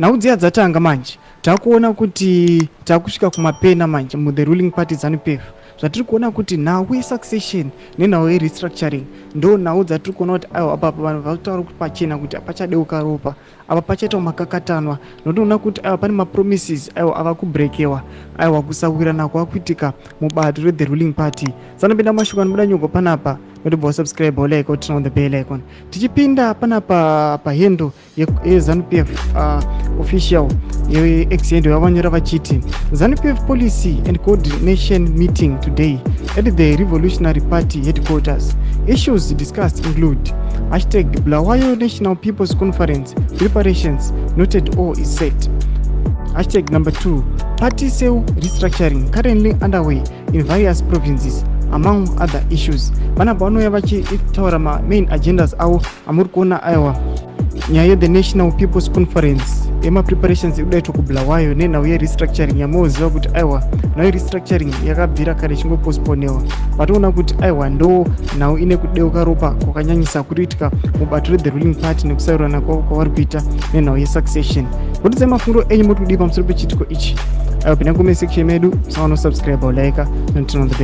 Nhau dziya dzatanga manje, takuona kuti takusvika kumapena manje muthe ruling party ZANU-PF. Zvatiri kuona kuti nhau yesuccession nenhau yerestructuring ndo nhau dzatiri kuona kuti aiwa, apa vanhu vakutaura kuti pachena kuti pachadeuka ropa apa, pachaitwa makakatanwa. Notoona kuti aiwa, pane mapromises aiwa ava kubrekewa, aiwa kusawirana kwakuitika mubato rethe ruling party. Sanopinda mashoko anobuda nyugo panapa, notibva wasubscribe, like, turn on the bell icon. Tichipinda panapa pahandle yeZANU-PF official yeX handle, yavanyora vachiti, "ZANU-PF policy and coordination meeting today at the Revolutionary Party headquarters. Issues discussed include #Bulawayo National People's Conference preparations, noted all is set. Hashtag number two, party cell restructuring currently underway in various provinces, among other issues." Panapa vanouya vachitaura mamain agendas avo amuri kuona, aiwa, nyaya yethe National People's Conference yemapreparations ekudaitwa kuBulawayo nenhau yerestructuring, yamunoziva kuti aiwa, nhau yerestructuring yakabvira kare ichingopostponewa. Vatoona kuti aiwa, ndo nhau ine kudeuka ropa kwakanyanyisa kuri kuitika mubato rethe ruling party nekusaurirana kwavo kwavari kuita nenhau yesuccession. Kutidzai mafungiro enyu, muri kudii pamusoro pechiitiko ichi? Aiwa, pinda comment section medu, musaona kusubscribe, like, noturn on the bell.